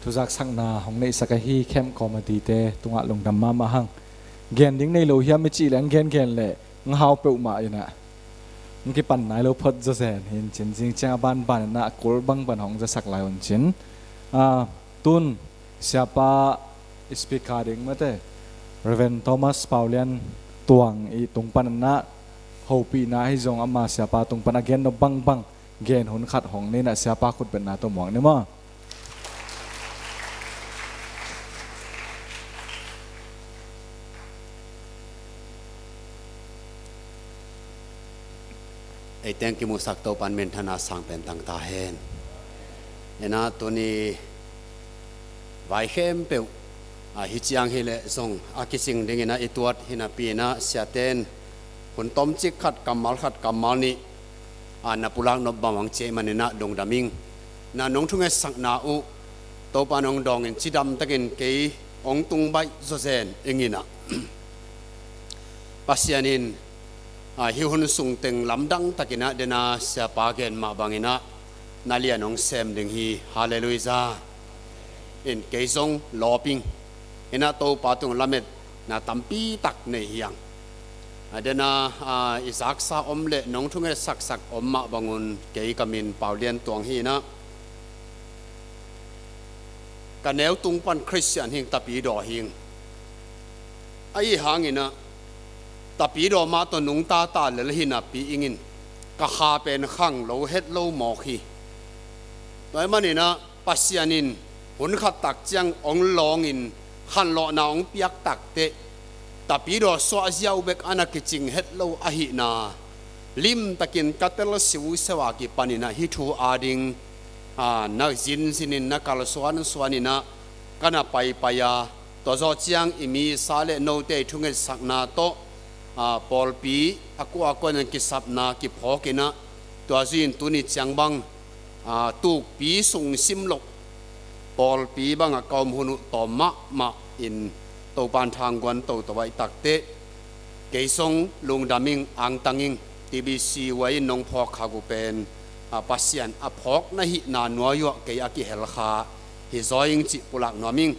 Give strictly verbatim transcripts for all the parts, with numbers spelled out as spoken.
Thuzaksakna hong neihsak ahi camp committee te tungah lungdam mahmah hang. Gen ding nei lo hiam i cih leh, ang gengen leh ang hau peuhmah inah, ang kipan nai lo phot zawzen hi in cin, zing ciang a banban inah a kul bang pan hong zasak lai un cin. Ah, tun siapa speaker ding mate, Reverend Thomas Paulian Tuang i tung pan inah hopihna ahi zong ama siapa tung pan a gen nop bangbang gen hun khat hong nei inah siapa khutbetna tawh muak ni maw. Eite hong kimuhsak Topa'n minthanna sang pen tang ta hen. Inah tuni vai khempeuh, a, hi ciang hileh zong a kicing ding inah i tuat hi napi inah siate'n hun tomcik khat kammal khat kammal nih, a, na pulak nop bang hong ci ahih man inah lungdam ing. Na nong thungetsakna uh Topa'n hong dawng in cidam takin kei hong tung baih zawzen ing inah, Pasian in, a, hih hun sung teng lamdang tak inah dena siapa gen mah bang inah na lian hong sem ding hi. Halleluiah. In kei zong lawp ing. Inah Topa tung lametna tampi tak nei hi ang. A, dena, a, i zaksa om leh nong thungetsaksak om mah bangun kei ka min Paulian Tuang hi inah, ka neu tung pan Khristian hi ing, tapidaw hi ing. Ahi hang inah tapidaw mah tawh nungta ta lel hi napi ing in ka kha pen khang lo het lo mawk hi. Tua ahih man inah Pasian in hun khat tak ciang hong lawng in khanlawhna hong piak tak teh tapidaw suahzia uh bek a na kicing het lo ahihna limtakin ka tel siuseu a kipan inah hih thu ading, a, na zinzin in, na kalsuansuan inah ka na paipai a, tua zawh ciang i misa leh note i thungetsakna tawh, a, pawlpi a kuakua in kisapna kiphawk inah tua zui in tuni ciang bang, a, tukpi sung sim loh pawlpi bangah ka om hun uh tawm mahmah in Topa'n thangguan toto ahih tak teh kei zong lungdam ing, angtang ing. T B C Y in nong phawk khak uh pen, a, Pasian a phawk na hihna nuai uh ah kei a kihel kha hi zaw ing cih pulak nuam ing.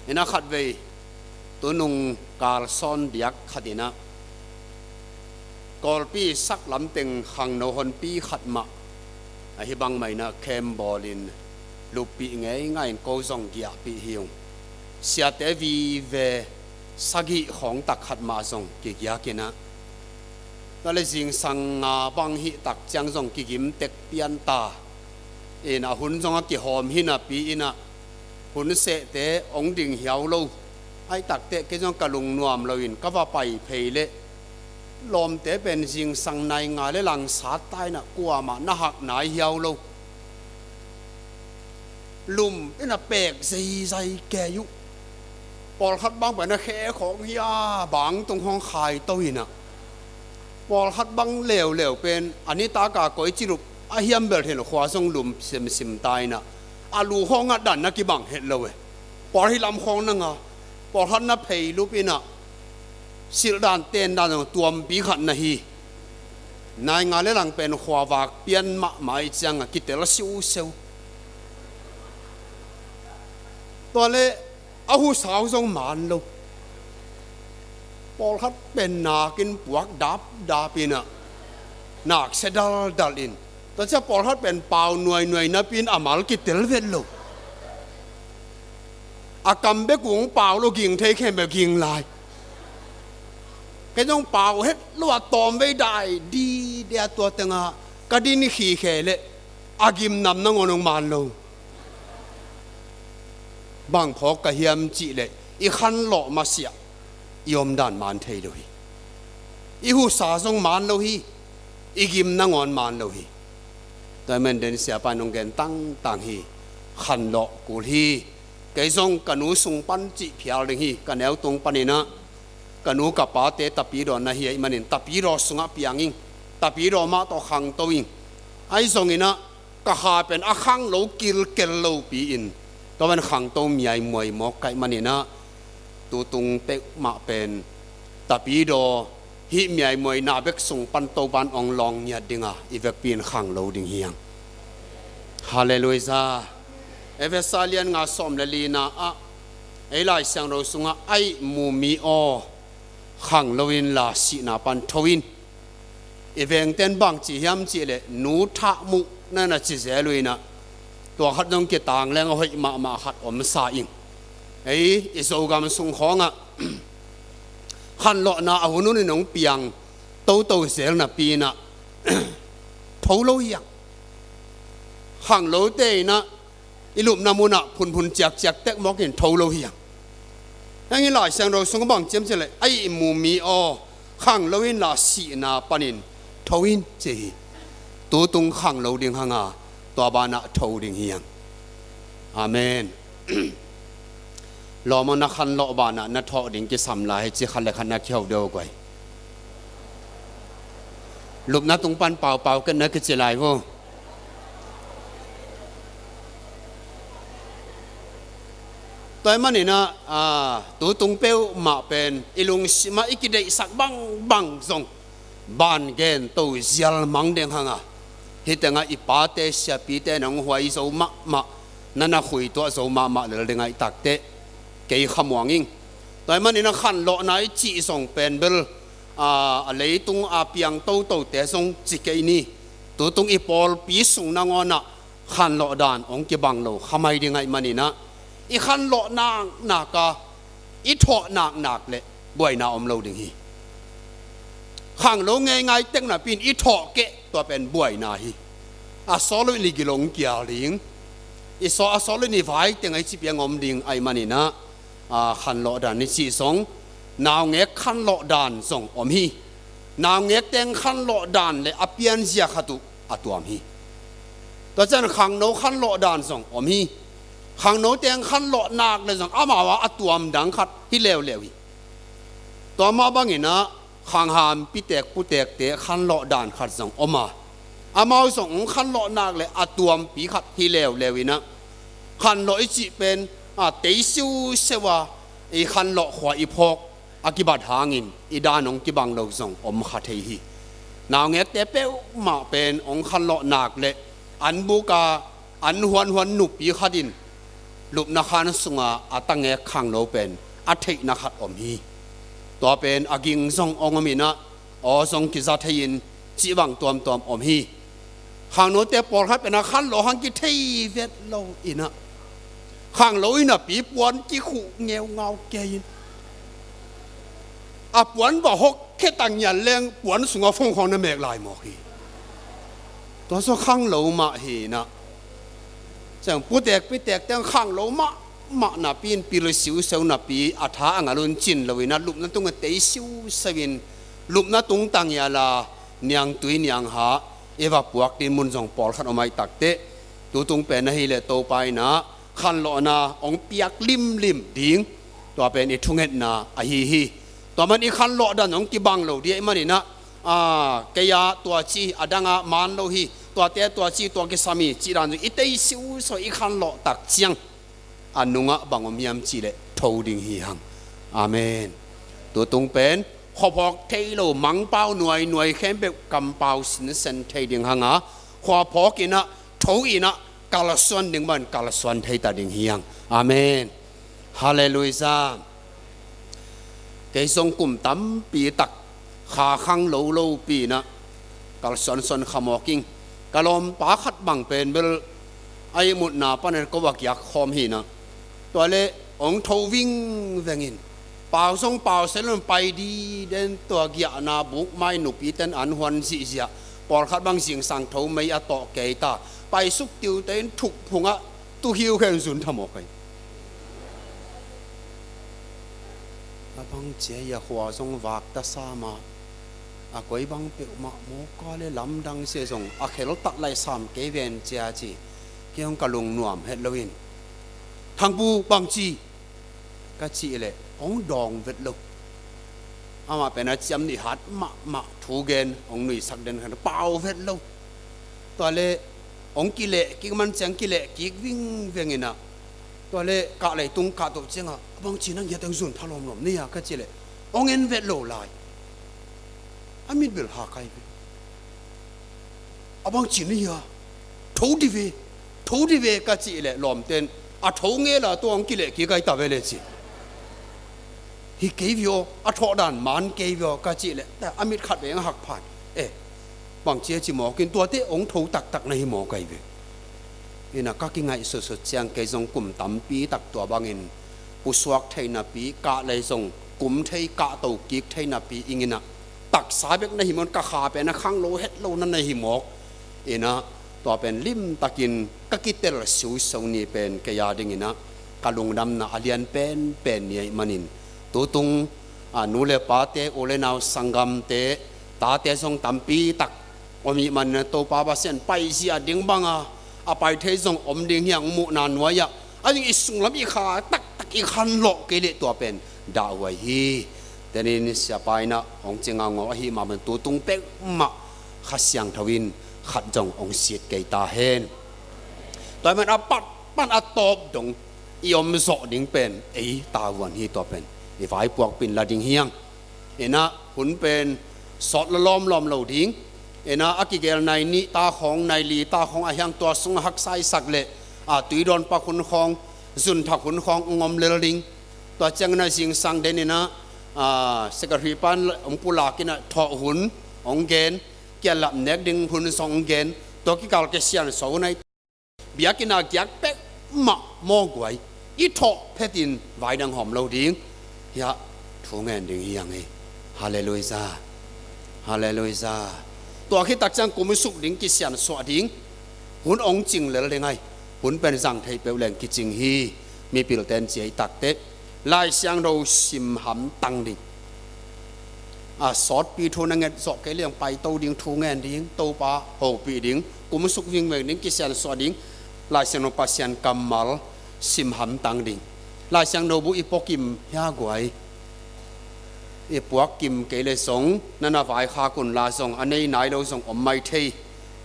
Inah khatvei tunung kalsawn diak khat inah Kawlpi sak lamteng khangno honpi khat mah ahi bangmah inah camp bawlin luppih ngeingai in ko zong giahpih hi ung. Siate vive sagih khawng tak khat mah zong kigiak inah, tua leh zingsang nga bang hih tak ciang zong kigim tek pian ta in a hun zong a kihawm hi napi inah hun sehte hong ding hiau lo. Ahih tak teh kei zong ka lungnuam loin ka va pai phei leh lawmte pen zingsang nai nga leh lang sat ta inah kuamah na hak nai hiau lo. Lum inah pek zeizai kei uh. Pawlkhat bang pen a khe khawng hi a, bang tung khawng khai to inah, pawlkhat bang leuleu pen a nitak a koi ci lup a hiam bel thil khua zong lum simsim ta inah, a lu khawng a dan na kibang het lo e. Pawl hi lam khawng na nga, pawlkhat na phei lup inah silhdan tendan zong tuampi khat na hi. Nai nga leh lang pen khuavak pian mahmah ahih ciangah kitel siuseu. Tua leh a husa uh zong man lo. Pawlkhat pen nakin puak dapdap inah, nak sia daldal in, tua ciang pawlkhat pen pau nuainuai napi in a mal kitel vet lo. A kam bek uh hong pau lo, ging thei khempeuh ging lai. Kei zong pau het lo a tawmvei dai dide a, tua tengah ka din khikhe leh a gimnam nangawn hong man lo. Bang phawk ka hiam cih leh i khanlawh masiah i omdan man thei lo hi. I husa zong man lo hi. I gim nangawn man lo hi. Tua ahih man den siapa in hong gen tangtang hi. Khanlawh kul hi. Kei zong ka nu sung pan cih phial ding hi. Ka neu tung pan inah ka nu ka pate tapidaw na hi ahih manin tapidaw sungah piang ing. Tapidaw mah tawh khangto ing. Ahi zong inah ka kha pen a khang lo kilkel lopi in tua pen khangto miaimuai mawk ka hih man inah tutung peuhmah pen tapidaw hih miaimuaina bek sung pan Topa'n hong lawng ngiat ding a, i vekpi in khang lo ding hi hang. Halleluiah. Efesa lian nga sawm le lina ah ei Lai Siangtho sungah a ihmu mi aw, khang lo inla sihna pan tho in. I vengten bang ci hiam cihleh nu thahmuh na na ci zel uh inah, tua khat zong kitang leng a hoih mahmah khat om sa ing. Ei i Zogam sung khawngah khanlawhna a hun hunin hong piang toto zel napi inah tho lo hiang. Khang lote inah i lupna munah phunphun ciakciak tek mawkin tho lo hiang. Heng i Lai Siangtho sung bang ciam cihleh a ihmu mi aw, khang lo inla sihna panin tho in ci hi. Tutung khang lo ding hanga tua banah tho ding hiang. Amen. Lawm aw, na khanlawh banah na thawh ding kisam lai hi ci khat le khat na kiho deuh guai. Lupna tung pan paupau ken na kici lai vo. Tua ahih maninah tutung peuhmah pen i lungsimah i kideihsak bangbang zong ban gen to zial mang deng hanga, hih tengah i pate siapite nang huai zo mahmah, na na khui tuah zo mahmah lel ding ahih takteh kei khamuang ing. Tua ahih maninah khanlawhna i cih zong pen bel a leitung a piang totote zong ci kei ni. Tutung i pawlpi sung nangawnah khanlawh dan hong kibang lo khamai ding ahih maninah i khanlawh naknak a i thawh naknak le buaina om lo ding hi. Khang lo ngeingai tek napi in i thawh keh tua pen buaina hi. A sawt lo in i gilong kial ding, i sawt a sawt lo in i vai teng a i ci piang om ding ahih maninah khanlawh dan i cih zong naungek khanlawh dan zong om hi. Naungek teng khanlawh dan le a pianzia khat uh a tuam hi. Tua ciang khangno khanlawh dan zong om hi. Khangno teng khanlawh nak le zong amau a a tuam dang khat hi leuleu hi. Tua mah banginah khangham pitek putekte khanlawh dan khat zong om a, amau zong hong khanlawh nak le a tuampi khat hi leuleu inah khanlawh i cih pen a tei siusiau a i khanlawh khua i phawk a kibat hangin i dan hong kibang lo zong om kha thei hi. Naungekte peuhmah pen hong khanlawh nak le an buka an huanhuan nupi khat in lupna khan sunga a tangek khangno pen a theihna khat om hi. Tua pen a ging zong hong om inah aw zong kiza thei in cih bang tuamtuam om hi. Khangnote pawlkhat pen a khanlawh hang kithei vet lo inah khanglo in a pi puan kikhuh ngeungau kei in a puan va hok khe tangial leng puan sungah fongkhawng na mek lai mawk hi. Tua zaw khanglo mah hi inah ciang putek pitek teng khanglo mahmah napi in pil siusiau napi a tha a ngalun cin lo inah lupna tungah tei siusiau in lupna tung tangial a niangtui niangha i va puak ding mun zong pawlkhat om ahih takteh tutung pen ahileh Topa inah khanlawhna hong piak limlim ding tua pen i thungetna ahi hi. Tua man i khanlawh dan hong kibang lo dih ahih maninah kei a tua ci a dangah man lo hi, tuate tua ci tua kisam hi cih dan zong i tei siusiau i khanlawh tak ciang a nungah bang om hiam cihleh tho ding hi hang. Amen. Tutung pen khuaphawk thei lo mangpau nuainuai khempeuh kampau sinsen thei ding hanga khuaphawk inah tho inah kalsuan ding ban kalsuan thei ta ding hi hang. Amen. Halleluiah. Kei zong kum tampi tak kha khang lo lopi inah kalsuansuan kha mawk ing. Ka lawmpa khat bang pen bel a ihmutna panin ko va kiak khawm hi inah tua le hong tho vingveng in pau zong pau sel un pai diden tua giahna bukmai nupi ten an huan zihziah pawlkhat bang zingsang tho mei a tawh kei ta paisuk tiute in thuk phungah tukhiu khen zun thamawk ahi. A bang cia i a khua zong vak ta sa mah a koi bang peuhmah mawka le lamdang sia zong a kheltak lai sam kei ven cia ci. Kei hong ka lungnuam het loin Thangpu bang ci ka cih leh hong dawng vet lo. Amah pen a ciam nih hat mahmah thu gen hong nuisak den khan pau vet lo. Tua le hong kileh kik man ciang kileh kik vingveng inah tua le kah leitung kah toh ciangah a bang ci nang hiateng zun tha lawmlawm ni a ka cih leh hong en vet lo lai. A mitbil ha kai ve. A bang ci ni a tho di ve. Tho dih ve ka cih leh lawmten a tho ngel a tua hong kileh kik ai ta ve le ci. Hi kei vio, a thawh dan man kei vio ka cih leh a mit khat veng a hak phan. Eh, bang cia ci mawk in tuate hong tho taktak na hi mawk ai ve. Ina ka kingaihsutsut ciang kei zong kum tampi tak tua bangin pusuak thei napi, kah lei zong kum thei, kah to kik thei napi ing ina taksa bek na hi mawk, ka kha pen a khang lo het lo na na hi mawk. Ina tua pen limtakin ka kitel siusiu ni pen kei a ding ina ka lungdamna a lian penpen ni ahih manin tutung, a, nu le pate, u le nau sanggamte, tate zong tampi tak om ahih manin Topa Pasian paizia ding banga a pai thei zong om ding hi hang muhna nuai-ah a ding i sunglam i kha taktak i khanlawh kei leh tua pen dahhuai hi. Tenin siapa ina hong ci ngaungau ahih mah ban tutung peuhmah Kha Siangtho in khat zong hong sit kei ta hen. Tua ahih man a pat pan a tawp dong i om zawh ding pen ei tavuan hi. Tua pen i vaipuak pin la ding hi hang. Ina hun pen sawt la lawmlawm lo ding. Ina a kigel nai nih ta khawng, nai li ta khawng a hi hang tua sung a haksa i sak leh, a, tuidawn pak hun khawng, zunthak hun khawng hong om lel ding. Tua ciang ina zingsang den ina, a, secretary pan hong pulak ina thawh hun hong gen, kialap nek ding hun zong hong gen, tua kikal kisiansuah hun ai biakinn a kiak peuhmah mawk guai i thawh phetin vai dang hawm lo ding. Hiah thu ngen ding hi hang hi. Halleluiah. Halleluiah. Tua khit tak ciang kum suk ding kisiansuah ding. Hun hong cing lel ding ai. Hun pen zang thei peuh leng kicing hi. Mipilten ciai takteh Lai Siangtho sim hamtang ding. A, sawtpi thu na nget zawh kei leng paito ding, thu ngen ding, Topa hopih ding, kum suk vingveng ding, kisiansuah ding, Lai Siangtho Pasian kammal sim hamtang ding. Lai Siangtho bu i puakim hia guai. I puakkim kei le zong na na vaikhak un la zong a nei nai lo zong om mai thei.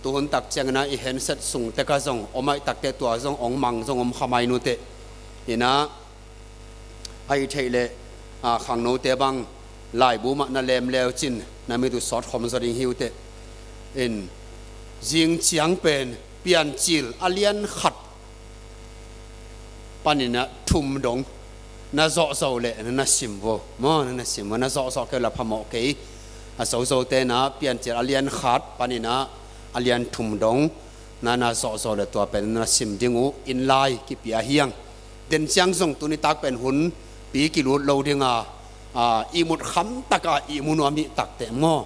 Tuhun tak ciang ina i handset sung tek a zong om ai takteh tua zong hong mang zong om kha mai nuteh. Ina ahih theih leh, a, khangnote bang laibu mah na lem leu cin na mit uh sawt khawm zaw ding hi uh teh. In zing ciang pen Piancil a lian khat panin a thum dong na zawhzawh leh na na sim vo maw, na na sim vo, na zawhzawh kei uh la phamawh kei. A zozote na Piancil a lian khat panin a lian thum dong na na zawhzawh leh tua pen na sim ding uh in lai kipia hi hang. Den ciang zong tuni tak pen hun pi kilut lo ding a, a, ihmut kham tak a ihmu nuam hi takteh maw.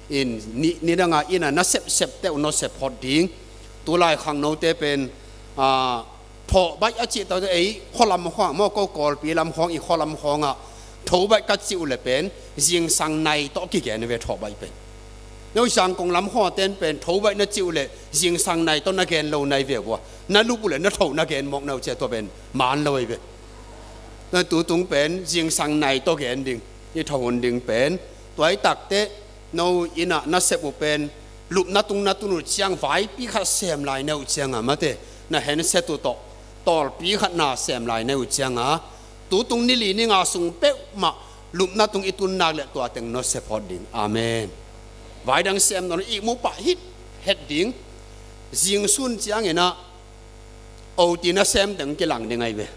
In ni, nidang a inn a na sepsep teh uh nawsep hot ding. Tulai khangnote pen, a, thawh baih a cih tawh ei khualam khawng maw, ko Kawlpi lam khawng, i khualam khawng ah thawh baih ka cih uh leh pen zingsang nai tawh kigen ve thawh baih pen. No Zangkong lam khawng ten pen thawh baih na cih uh leh zingsang nai tawh na gen lo nai ve uh a, na lup uh leh na thawh na gen mawk na uh cia tua pen man lo ei ve. Na tutung pen zingsang nai tawh gen ding, i thawh hun ding pen tua i takteh no inn ah na sep uh pen lupna tung na tun uh ciang vaipi khat sem lai na uh ciang a mate, na handset uh tawh tawlpi khat na sem lai na uh ciang a tutung ni li ni nga sung peuhmah lupna tung i tun nak leh tua teng nawsep hot ding. Amen. Vai dang sem nawn ihmu pah hit het ding. Zingsun ciang ina oti na sem teng kilang ding ai ve.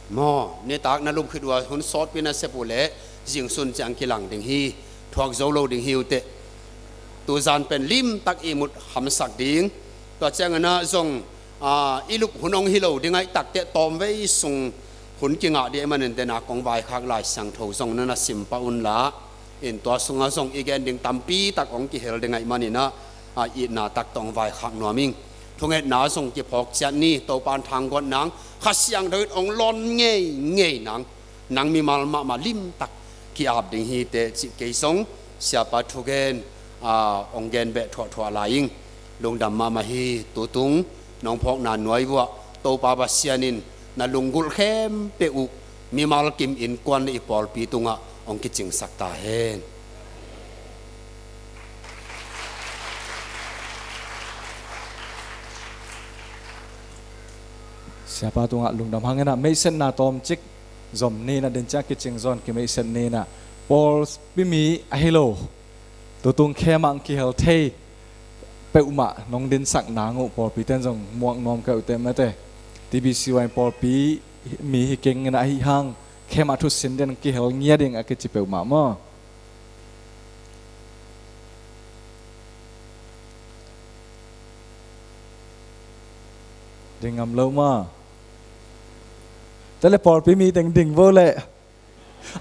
Maw, nitak na lup khit uh a hun sawtpi na sep uh leh zingsun ciang kilang ding hi. Thuak zo lo ding hi uh teh. Tuzan pen limtak ihmut hamsak ding. Tua ciang ina zong, a, i lup hun hong hi lo ding ai takteh tawmvei sung hun kingah ding ahih manin den a kong vaikhak Lai Siangtho zong na na sim pah un la. In tua sungah zong i gen ding tampi tak hong kihel ding ahih manin a, a, itna tak tawh hong vaikhak nuam ing. Thungetna zong kiphawk ciat ni, Topa in thangguat nang, Kha Siangtho in hong lawn ngeingei nang. Nang mimal mahmah limtak ki-ap ding hi teh cih kei zong siapa thugen, a, hong gen beh thuahthuah lai ing. Lungdam mahmah hi. Tutung nong phawkna nuai vuah Topa Pasian in na lunggulh khempeuh uh mimal kim innkuan le i pawlpi tungah hong kicingsak ta hen. Siapa tungah lungdam hang ina, meihsetna tawmcik zom ni ina, den ciang kicing zaw in kimeihset ni ina. Pawlpi mi ahi lo, tutung khem ah hong kihel thei peuhmah nong dinsak nang uh pawlpi ten zong muak nuam kei uh teh mate. T B C Y pawlpi mi hi keng in ah ahi hang, khem ah thusin den kihel ngia ding a kici peuhmah maw. Ding ngam lo maw. Tale pawlpi mi teng ding vo leh.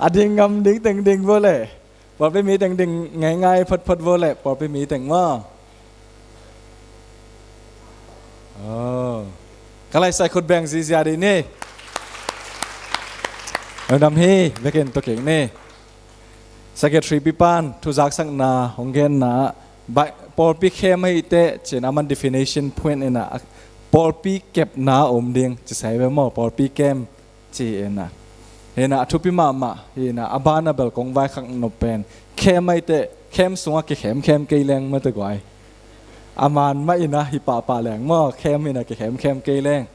A ding ngam ding teng ding vo leh. Pawlpi mi teng ding ngaingai photphot vo leh. Pawlpi mi teng maw. Oh. Ka laisai khut beng zizia dih ni. Oi nam hi, vekin tuk kik ni. Secretary pipan thuzaksakna hong genna ah, pawlpi khem ahi teh cin a man definition point in ah, pawlpi kepna om ding ci sai ve maw, pawlpi kem ci in ah. Hi in ah a thupi mahmah hi in ah, a ban a bel kong vaikhak nop pen khem ahi teh khem sungah kikhemkhem kei leng mate guai. A man mah in ah hi pahpah leng maw, khem in ah kikhemkhem kei leng.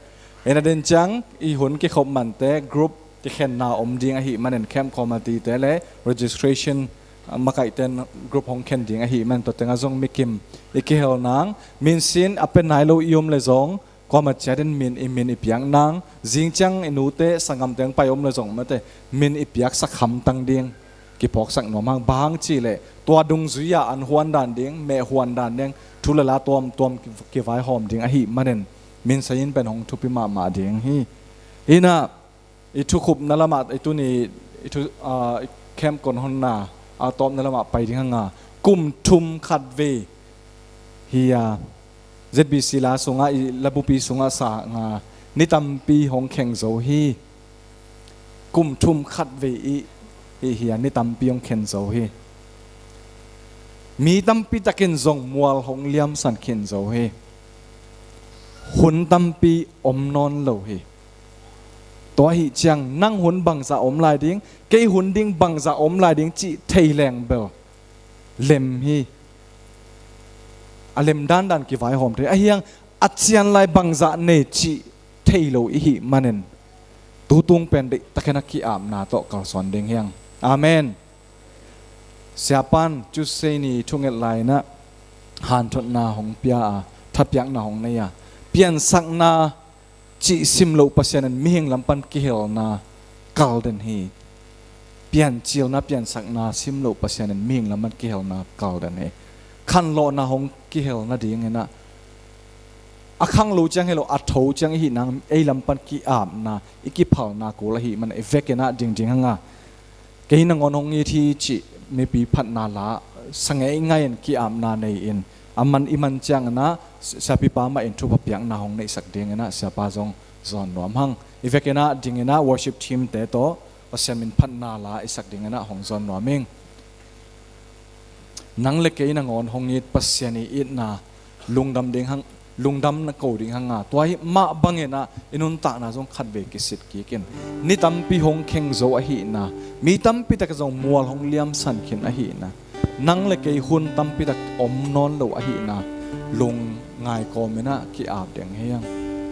Hi in ah den ciang i hun kikhop mante group kikhenna om ding ahih manin camp committee te le registration, ah, makaihten group hong khen ding ahih man tua tengah zong mikim i kihel nang, minsin a pe nai lo i om le zong kuama ciatin min i min i piak nang, zing ciang i nute sanggamte hong pai om le zong mate min i piaksak hamtang ding kiphawksak nuam hang, bang hang cih leh tua dungzui-a an huan dan ding, meh huan dan ding, thu le la tuamtuam ki-, kivaihawm ding ahih manin min sai in pen hong thupi mahmah ding hi. Hi in ah i thukhupna lamah, i tuni i thu, ah, i camp kon honna a tawpna lamah pai ding hanga, kum thum khatvei hi a, Z B C la sungah, i labupi sungah sang a, ni tampi hong kheng zo hi. Kum thum khatvei i, i hi a, ni tampi hong khen zo hi. Mi tampi takin zong mual hong liamsan khin zo hi. Hun tampi om nawn lo hi. Tua ahih ciang nang hun bangzah om lai ding, kei hun ding bangzah om lai ding cih thei leng bel lem hi. A lem dandan kivaihawm thei. Ahi hang a cian lai bangzah nei cih thei lo i hih manin tu tung pen deihtakin a ki-apna tawh kalsuan ding hi hang. Amen. Siapan Tuesday ni thunget lai in ah hanthotna hong pia a, thapiakna hong nei a, piansakna cih sim loh Pasian in mihing lam pan kihelna kal den hi. Piancilna, piansakna sim loh Pasian in mihing lam pan kihelna kal den hi. Khanlawhna hong kihel nading in ah, a khang lo ciang hi lo, a tho ciang i hih nang ei lam pan ki-apna, i kiphalna kul ahih man i vekin ah dingding hanga, kei nangawn hong it hi cih mipi phatna la sa ngeingai in ki-apna nei in, a man i man ciangin ah siapipa mah in thupha piakna hong neihsak dingin ah siapa zong zawn nuam hang. I vekin ah dingin ah worship team te tawh Pasian min phatna la i sak dingin ah hong zawn nuam ing. Nang le kei nangawn hong it Pasian i itna lungdam ding hang, lungdam na ko ding hanga, tua hi mah bangin ah i nuntakna zong khatvei kisit kik in. Ni tampi hong kheng zo ahihna, mi tampi tak zong mual hong liamsan khin ahihna, nang le kei hun tampi tak om nawn lo ahihna lungngai kawmin ah ki-ap ding hi hang.